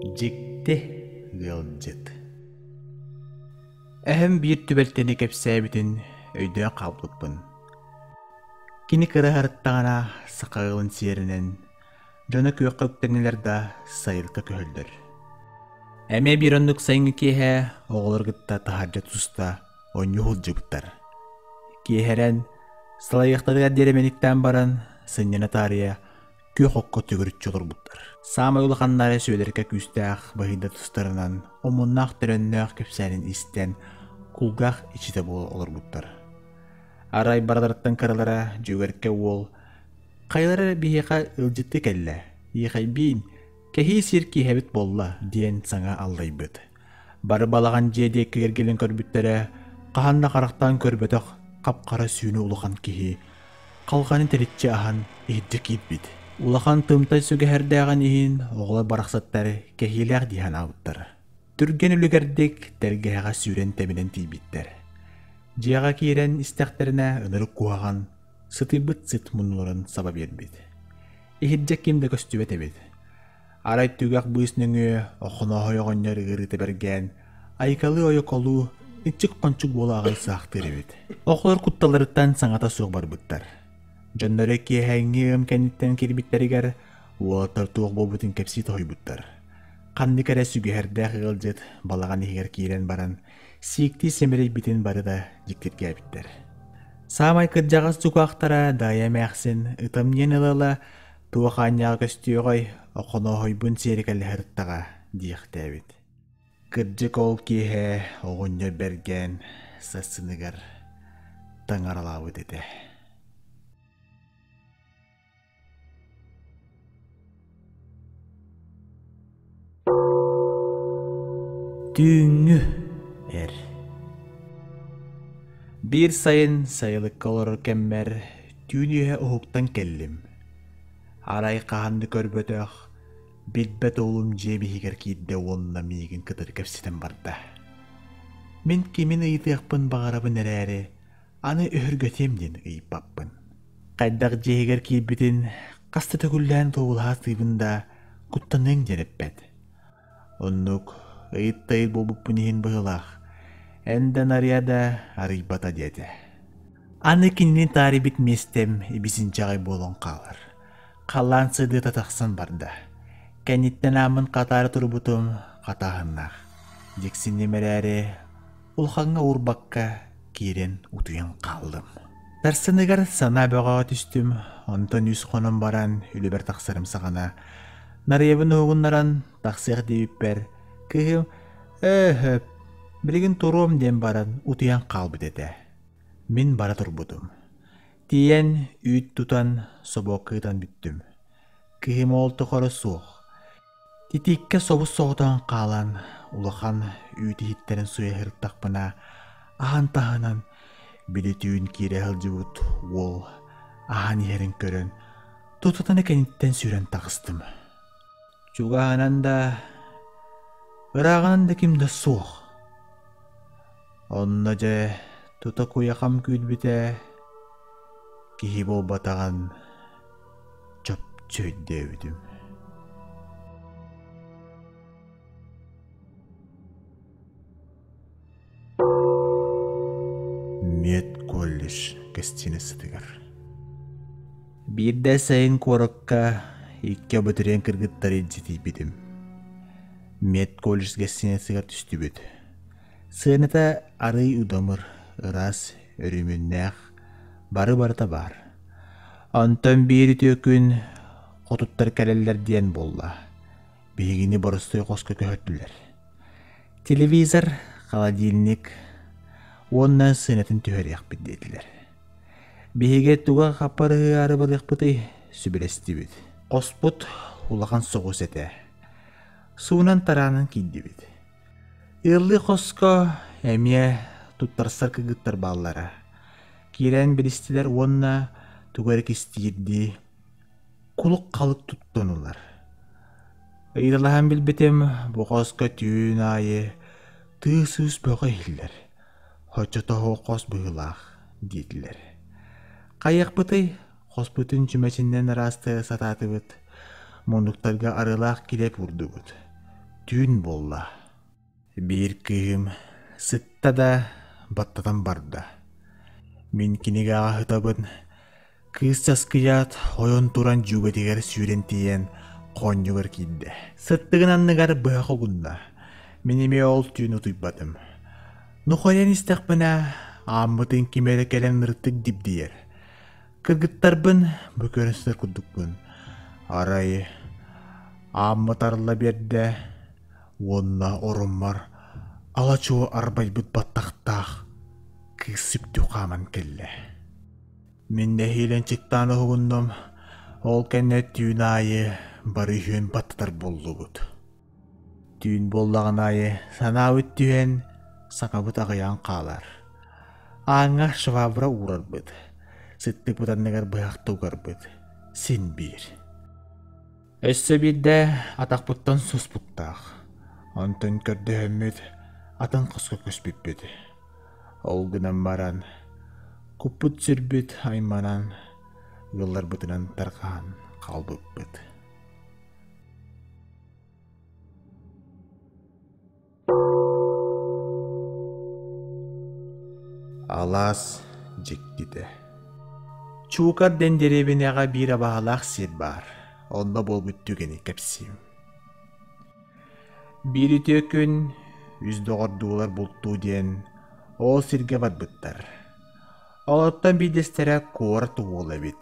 Дьикти ыалдьыт. Эһэм биир түбэлтэни кэпсээбитин өйдөөн хаалбыппын. Кини кыра сырыттаҕына саха ыалын сиэринэн дьоно күөххэ үктэннилэр да сайылыкка көһөллөр. Эмиэ биир оннук сайыҥҥы киэһэ оҕолор кытта таһырдьа туста оонньуу сылдьыбыттар. Киэһэрэн, салайыахтарыгар диэри мэниктээн баран, сынньана таарыйа күөх окко төгүрүччү олорбуттар. Саамай улаханнара Сүөдэркэ күүстээх баһыйда тустарынан омуннаах-төлөннөөх кэпсээнин истэн, кулгаах иччитэ буола олорбуттар. Арай барыларыттан кыралара Дьүгэркэ уол «Хайалара эрэ биһиэхэ ыалдьыттыы кэллэ, иэхэйбиин, кэһии сир киэһэбит буолла» диэн саҥа аллайбыт. Бары балаҕан дьиэ диэки эргилин көрбүттэрэ, хаһан да харахтаан көрбөтөх хап-хара сүүнэ улахан киһи халҕаны тириччи аһан иһирдьэ киирбит. Улахан тымтай сүгэһэрдээҕин иһин оҕолор барахсаттар кэһиилээх дии санаабыттар. Түргэн үлүгэрдик тэлгэһэҕэ сүүрэн тэбинэн тиийбиттэр. Дьиэҕэ киирэн истэхтэринэ ынырык куһаҕан, сытыйбыт сыт муннуларын саба биэрбит. Иһирдьэ ким да көстүбэт эбит. Арай түгэх быыс нөҥүө Охонооһой оҕонньор ыарыыта бэргээн, айыкалыы-ойоколуу, иччик-хончук буола аҕай саахтыыр эбит. Оҕолор кутталларыттан саҥата суох барбыттар. Дьонноро киэһээҥҥи ыам кэнниттэн киирбиттэригэр уолаттар туох буолбутун кэпсии тоһуйбуттар. Ханнык эрэ сүгэһэрдээх ыалдьыт балаҕан иһигэр киирэн баран, сииктии симэлийбитин бары да дьиктиргээбиттэр. Саамай кырдьаҕас дьукаахтара Даайа эмээхсин ытамньыйан ыла-ыла Туох аанньаҕа көстүөҕэй, Охонооһойбун сиэрикэлэһэртэҕэ диэхтээбит. Кырдьык ол киэһэ оҕонньор бэргээн сарсыныгар таҥаралаабыт этэ. Түүҥҥү эр Биир сайын сайылыкка олорор кэммэр түүн үөһэ уһуктан кэллим. Арай хаһан да көрбөтөх, билбэт уолум дьиэм иһигэр киирдэ уонна миигин кытары кэпсэтэн барда. Мин кимин ыйытыахпын баҕарабын эрээри, аны өһүргэтиэм диэн ыйыппаппын. Хайдах дьиэһигэр киирбитин хас да төгүллээн туоһулаһа сатыыбын да, куттаныаҥ диэн эппэт. Оннук ыйыт-тайыт буолбуппун иһин быһыылаах, эн да Нарыйа да арыйбата диэтэ. Аны кинини таарыйбыт миэстэм ибисинчэҕэй буолан хаалар. Халлаан сыдыата тахсан барда. Кэнниттэн ааммын хатаары турбутум хатааһыннаах. Дьиксинним эрээри, улахаҥҥа уурбакка киирэн утуйан хааллым. Сарсыныгар санаа бөҕөҕө түстүм, онтон үс хонон баран үлэбэр тахсарым саҕана Нарыйабын уһугуннаран тахсыах диэбиппэр, кыыһым «Ээ, билигин туруом» диэн баран утуйан хаалбыт этэ. Мин бара турбутум. Тиийэн үүт тутан, собуокка ыытан бүттүм. Киһим ол тухары суох. Титииккэ собус-соҕотоҕун хаалан, улахан үүт иһиттэрин суйа сырыттахпына, аһан таһынан, били түүн киирэ сылдьыбыт уол аһан иһэрин көрөн, тутатына кэнниттэн сүүрэн таҕыстым. Чугаһынан да, ырааҕынан да ким да суох. Онно дьэ тута куйахам күүрбүтэ, киһи буолбатаҕын чопчу өйдөөбүтүм. Медколледж гостиницатыгар. Биирдэ сайын куоракка икки абитуриент кыргыттары илдьэ тиийбитим. Медколледж гостиницатыгар түстүбүт. Сыаната арыый удамыр, ыраас, өрүмүннээх, бары-барыта баар. Онтон биир үтүө күн хотуттар кэлэллэр диэн буолла. Биһигини боростуой хоско көһөрдүлэр. Телевизор, холодильник уонна сыанатын түһэриэхпит диэтилэр. Биһиги туга хаппарыһыаары барыахпытый сүбэлэстибит. Хоспут улахан соҕус этэ. Суунан-тараанан киирдибит. Ыаллыы хоско эмиэ туттарсар кыргыттар бааллара. Киирэн билистилэр уонна тугу эрэ кистиирдии кулук-халык туттунулар. Ыйыталаһан билбитим, бу хоско түүн аайы тыы-сыыс бөҕө иһиллэр, оччотооҕу хос быһыылаах диэтилэр. Хайыахпытый, хоспутун чүмэчинэн ыраастыы сатаатыбыт, муннуктарга арыылаах килиэп уурдубут. Түүн буолла. Биир кыыһым сытта да баттатан барда. Мин кинигэҕэ сытабын, кыыс часкыйаат ойон туран дьүөгэтигэр сүүрэн тиийэн хоонньугар киирдэ. Сыттыгын анныгар быһах угунна. Мин эмиэ ол түүн утуйбатым. Нухайан истэхпинэ, ааммытын ким эрэ кэлэн ырытык дибдийэр. Кыргыттарбын бу көрө сытар курдукпун. Арай ааммыт арылла биэрдэ уонна ороммор ала-чуо арбайбыт баттахтаах кыыс сүптүү хааман кэллэ. Мин нэһиилэ ынчыктаан уһугуннум, ол кэннэ түүн аайы бары үһүөн баттатар буоллубут. Түүн буоллаҕын аайы санаабыт түһэн, саҥабыт аҕыйаан хаалар. Ааҥҥа швабра уурарбыт, сыттыкпыт анныгар быһахта угарбыт, син биир. Өссө биирдэ атахпыттан суспуттаах, онтон көрдөһөммүт атын хоско көспүппүт. Ол гынан баран, куппут-сүрбүт айманан, ыалларбытынан тарҕаһан хаалбыппыт. Алаас дьиктитэ Чуукар диэн дэриэбинэҕэ биир абаһалаах сир баар, онно буолбут түгэни кэпсиим. Биир үтүө күн үс доҕордуулар бултуу диэн ол сиргэ барбыттар. Олортон биирдэстэрэ куорат уола эбит.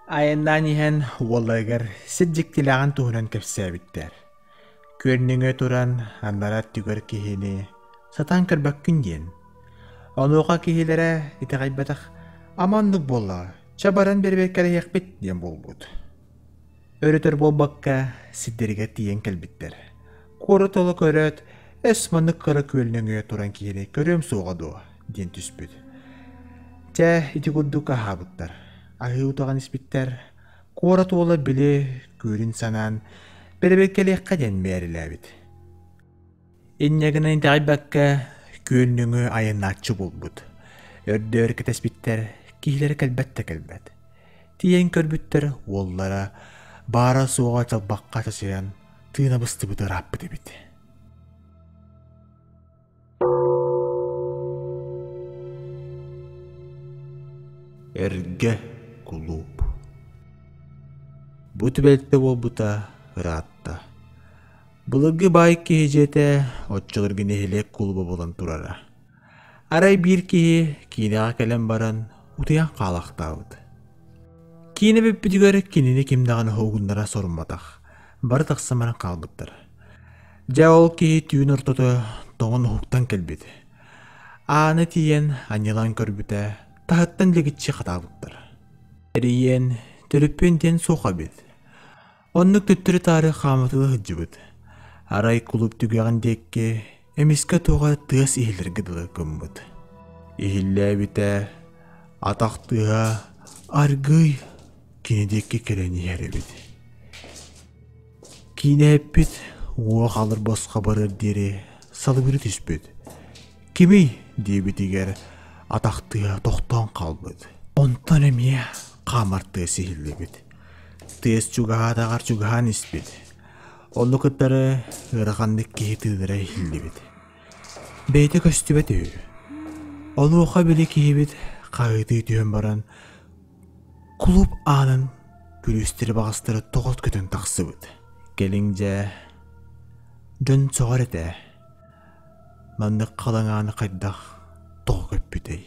Айаннаан иһэн уолларыгар сир дьиктилээҕин туһунан кэпсээбиттэр. Күөрнүҥэ туран аннара өттүгэр киһини сатаан көрбөккүн диэн. Онуоха киһилэрэ итэҕэйбэтэх ама оннук буоллаҕа, чэ баран бэрэбиэркэлэһиэхпит диэн буолбут. Өрөтөр буолбакка сирдэригэр тиийэн кэлбиттэр. Куорат оло көрөөт, эс маннык кыра күөл нөҥүө туран киһини көрүөм суоҕа дуо диэн түспүт. Чэ, ити курдук аһаабыттар. Аһыы утаҕан испиттэр. Куорат уола били күөлүн санаан, бэрэбиэркэлиэххэ диэн мээрилээбит. Инньэ гынан итэҕэйбэккэ, күөл нөҥүө айаннааччы буолбут. Өрдөөр кэтэспиттэр, киһилэрэ кэлбэт да кэлбэт. Тиийэн көрбүттэр уоллара баара-суоҕа чалбахха чачайан, тыына быстыбыт ырааппыт эбит. Эргэ кулууп Бу түбэлтэ буолбута ыраатта. Былыргы баай киһи дьиэтэ оччолорго нэһилиэк кулуба буолан турара. Арай биир киһи киинэҕэ кэлэн баран утуйан хаалахтаабыт. Киинэ бүппүтүгэр кинини ким даҕаны уһугуннара сорумматах, бары тахсан баран хаалбыттар. Дьэ ол киһи түүн ортото тоҥон уһуктан кэлбит. Ааны тиийэн анньылаан көрбүтэ, таһыттан лигиччи хатаабыттар. Эрийэн, төрүппүн диэн суох эбит. Оннук төттөрү-таары хаамытыы сылдьыбыт. Арай кулууп түгэҕин диэки эмискэ туох эрэ тыас иһиллэргэ дылы гыммыт. Иһиллээбитэ, атах тыаһа аргыый кини диэки кэлэн иһэр эбит. Киинэһиппит уҥуох алыр босхо барыар диэри салыбырыы түспүт. Кимий? диэбитигэр атах тыаһа тохтоон хаалбыт. Онтон эмиэ хаамар тыас иһиллибит. Тыас чугаһаатаҕар чугаһаан испит. Онну кытары ыараханнык киһи тыынара иһиллибит. Бэйэтэ көстүбэт үһү. Онуоха били киһибит хаһыытыы түһэн баран кулууп аанын күлүүстэри баҕастары тоҕо көтөн тахсыбыт. Кэлиҥ дьэ, дьон сөҕөр этэ. Маннык халаҥааны хайдах тоҕо көппүтэй?